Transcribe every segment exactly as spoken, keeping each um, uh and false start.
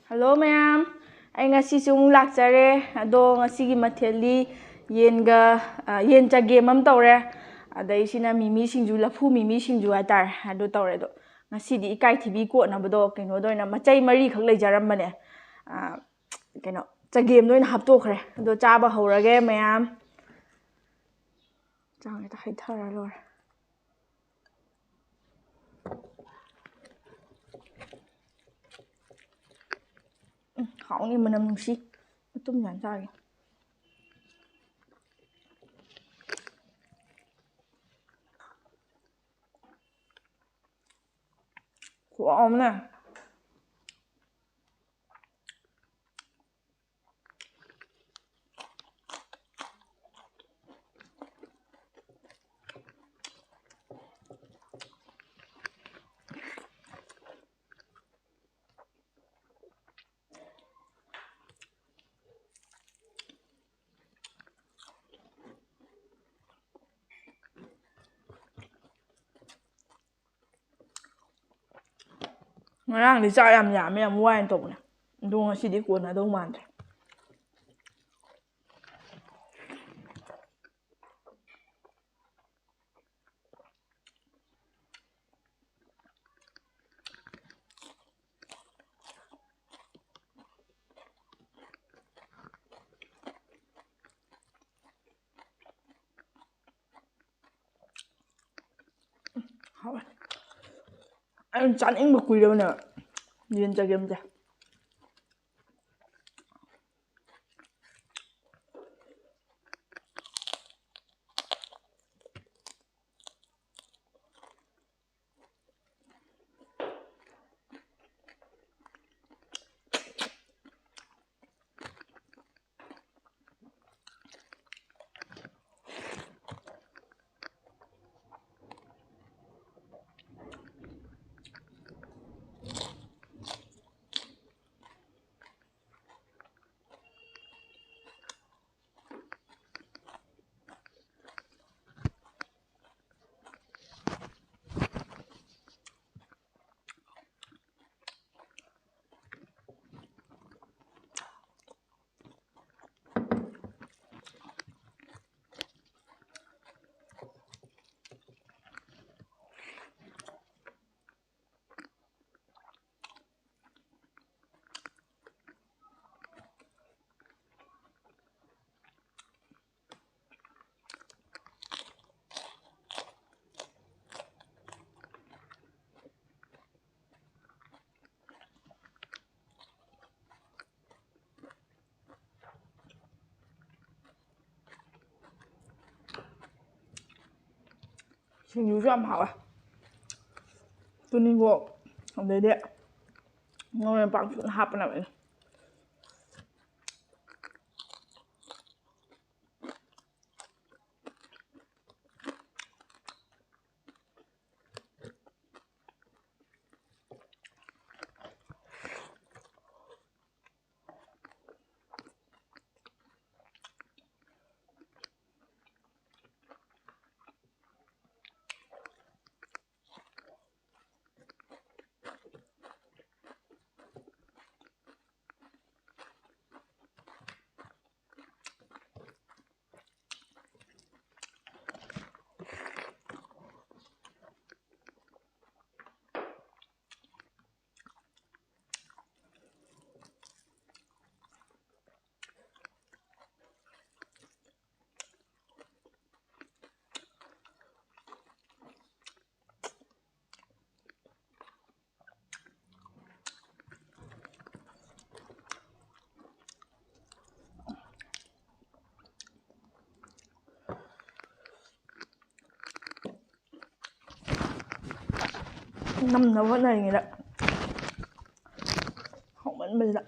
Hello ꯃꯌꯥꯝ, ꯑꯩ ꯉꯁꯤꯁꯨ ꯑꯃꯨꯛ ꯂꯥꯛꯆꯔꯦ꯫ ꯑꯗꯣ ꯉꯁꯤꯒꯤ ꯃꯊꯦꯜꯗꯤ ꯌꯦꯟꯒ, ꯑ, ꯌꯦꯟ ꯆꯒꯦꯝ ꯑꯃ ꯇꯧꯔꯦ꯫ ꯑꯗꯩꯁꯤꯅ ꯃꯤꯃꯤ ꯁꯤꯡꯖꯨ, ꯂꯐꯨ ꯃꯤꯃꯤ ꯁꯤꯡꯖꯨ ꯍꯥꯏꯇꯥꯔꯦ, ꯑꯗꯨ ꯇꯧꯔꯦ꯫ ꯑꯗꯣ ꯉꯁꯤꯗꯤ ꯏꯀꯥꯏꯊꯤꯕꯤ ꯀꯣꯠꯅꯕꯗꯣ ꯀꯩꯅꯣꯗ ꯑꯣꯏꯅ, ꯃꯆꯩ ꯃꯔꯤꯈꯛ ꯂꯩꯖꯔꯝꯕꯅꯦ, ꯑ, ꯀꯩꯅꯣ, ꯆꯒꯦꯝꯗ ꯑꯣꯏꯅ ꯍꯥꯞꯇꯣꯛꯈ꯭ꯔꯦ꯫ ꯑꯗꯣ ꯆꯥꯕ ꯍꯧꯔꯒꯦ ꯃꯌꯥꯝ꯫ ꯆꯥꯡ ꯍꯦꯛꯇ ꯍꯩꯊꯔ ꯂꯣꯏꯔꯦ꯫ ꯎꯝ, ꯍꯥꯎꯅꯤ, ꯃꯅꯝ ꯅꯨꯡꯁꯤ꯫ ꯃꯇꯨꯝ ꯌꯥꯝ ꯆꯥꯒꯦ꯫ ꯈꯨꯍꯥꯎ ꯑꯃꯅꯦ꯫ ꯉꯔꯥꯡꯗꯤ ꯆꯥꯛ ꯌꯥꯝ ꯌꯥꯝꯃꯦ, ꯌꯥꯝ ꯋꯥꯏꯅ ꯇꯧꯕꯅꯦ꯫ ꯑꯗꯣ ꯉꯁꯤꯗꯤ ꯀꯣꯟꯅꯗꯧ ꯃꯥꯟꯗ꯭ꯔꯦ꯫ ꯍꯥꯎꯋꯦ꯫ ꯑꯩꯅ ꯆꯥꯅꯤꯡꯕ ꯀꯨꯏꯔꯕꯅꯦꯕ ꯌꯦꯟ ꯆꯒꯦꯝꯁꯦ꯫ ꯁꯤꯡꯖꯨꯁꯨ ꯌꯥꯝ ꯍꯥꯎꯋꯦ꯫ ꯇꯨꯅꯤꯡꯈꯣꯛ ꯑꯗꯩꯗꯤ ꯃꯔꯣꯏ ꯃꯄꯥꯡ ꯐꯖꯅ ꯍꯥꯞꯄꯅꯦꯕ ꯑꯩꯅ꯫ ꯅꯝꯅꯕ ꯍꯣꯠꯅꯔꯤꯉꯩꯗ ꯍꯥꯎꯃꯟꯕꯁꯤꯗ꯫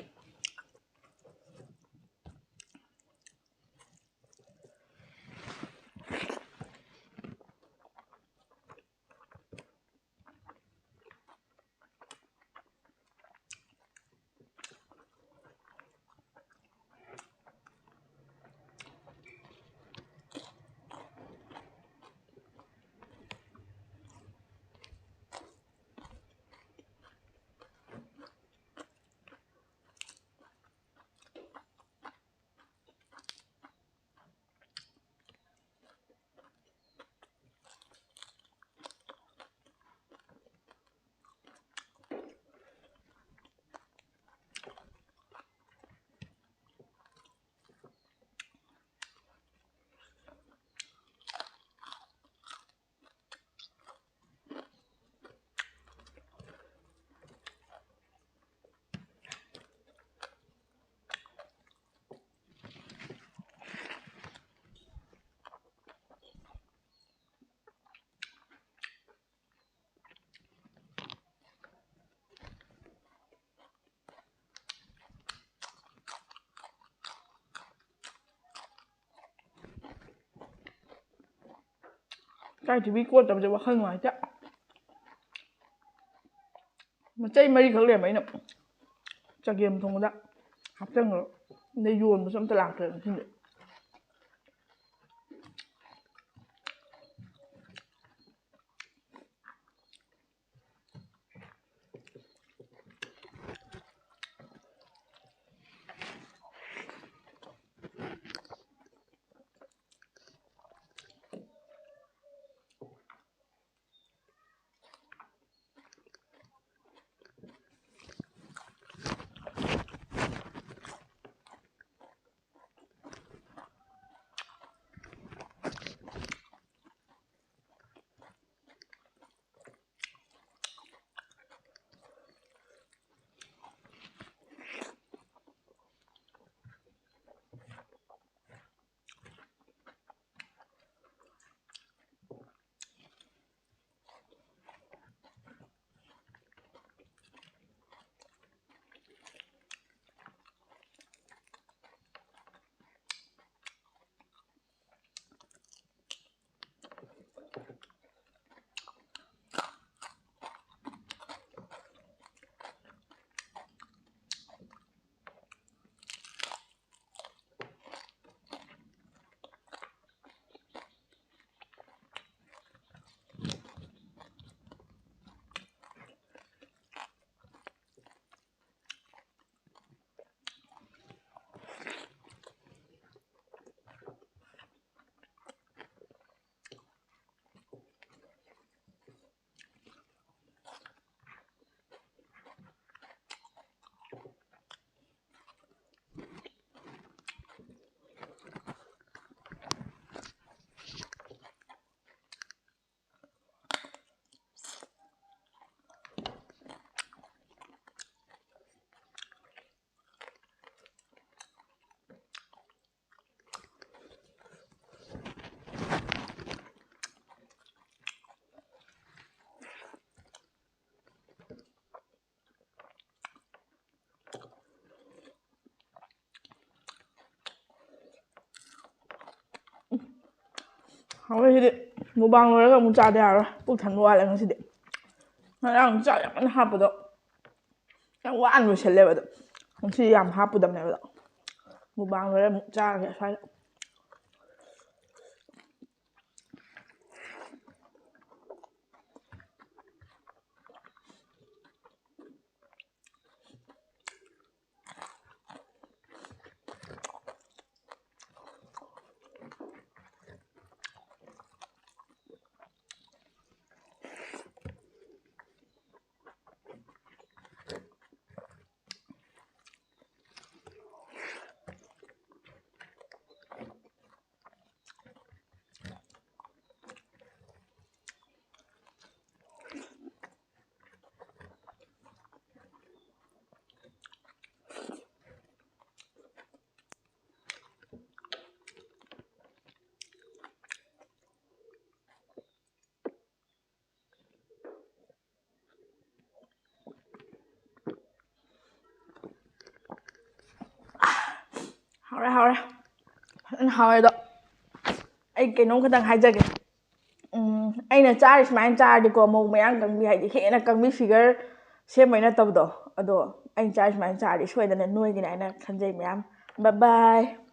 ꯏꯀꯥꯏ ꯊꯤꯕꯤ ꯀꯣꯠꯇꯕꯁꯦ ꯋꯥꯈꯜ ꯅꯨꯡꯉꯥꯏꯇꯦ꯫ ꯃꯆꯩ ꯃꯔꯤꯈꯛ ꯂꯩꯔꯝꯕ ꯑꯩꯅ ꯆꯒꯦꯝ ꯊꯣꯡꯕꯗ ꯍꯥꯞꯆꯟꯈ꯭ꯔꯣ꯫ ꯑꯗꯩ ꯌꯣꯟꯕꯁꯨ ꯑꯝꯇ ꯂꯥꯛꯇ꯭ꯔꯦ ꯉꯁꯤꯗꯤ꯫ ꯍꯥꯎꯋꯦ ꯁꯤꯗꯤ꯫ ꯃꯨꯛꯕꯥꯡ ꯂꯣꯏꯔꯒ ꯑꯃꯨꯛ ꯆꯥꯗ ꯌꯥꯔꯣꯏ꯫ ꯄꯨꯛ ꯊꯟꯕ ꯋꯥꯠꯂꯦ ꯉꯁꯤꯗꯤ꯫ ꯉꯔꯥꯡ ꯆꯥꯛ ꯌꯥꯝ ꯀꯟꯅ ꯍꯥꯞꯄꯗꯣ ꯌꯥꯝ ꯋꯥꯅ ꯂꯣꯏꯁꯜꯂꯦꯕ꯫ ꯑꯗꯣ ꯉꯁꯤꯗꯤ ꯌꯥꯝ ꯍꯥꯞꯄꯗꯕꯅꯦꯕ꯫ ꯑꯗꯣ ꯃꯨꯛꯕꯥꯡ ꯂꯣꯏꯔ ꯑꯃꯨꯛ ꯆꯥꯔꯒꯦ ꯑꯁ꯭ꯋꯥꯏꯗ꯫ ꯍꯥꯎꯔꯦ, ꯍꯥꯎꯔꯦ꯫ ꯐꯖꯅ ꯍꯥꯎꯔꯦ꯫ ꯑꯗꯣ ꯑꯩ ꯀꯩꯅꯣꯝ ꯈꯇꯪ ꯍꯥꯏꯖꯒꯦ꯫ ꯎꯝ, ꯑꯩꯅ ꯆꯥꯔꯤ ꯁꯨꯃꯥꯏꯅ ꯆꯥꯔꯗꯤꯀꯣ, ꯃꯧ ꯃꯌꯥꯡ ꯀꯪꯕꯤ, ꯍꯥꯏꯗꯤ ꯍꯦꯟꯅ ꯀꯪꯕꯤ figure ꯁꯦꯝꯕꯩ ꯅꯠꯇꯕꯗꯣ, ꯑꯗꯣ ꯑꯩꯅ ꯆꯥꯔꯤ ꯁꯨꯃꯥꯏꯅ ꯆꯥꯔꯗꯤ ꯁꯣꯏꯗꯅ ꯅꯣꯏꯒꯅꯤ ꯍꯥꯏꯅ ꯈꯟꯖꯩ ꯃꯌꯥꯝ꯫ Bye bye꯫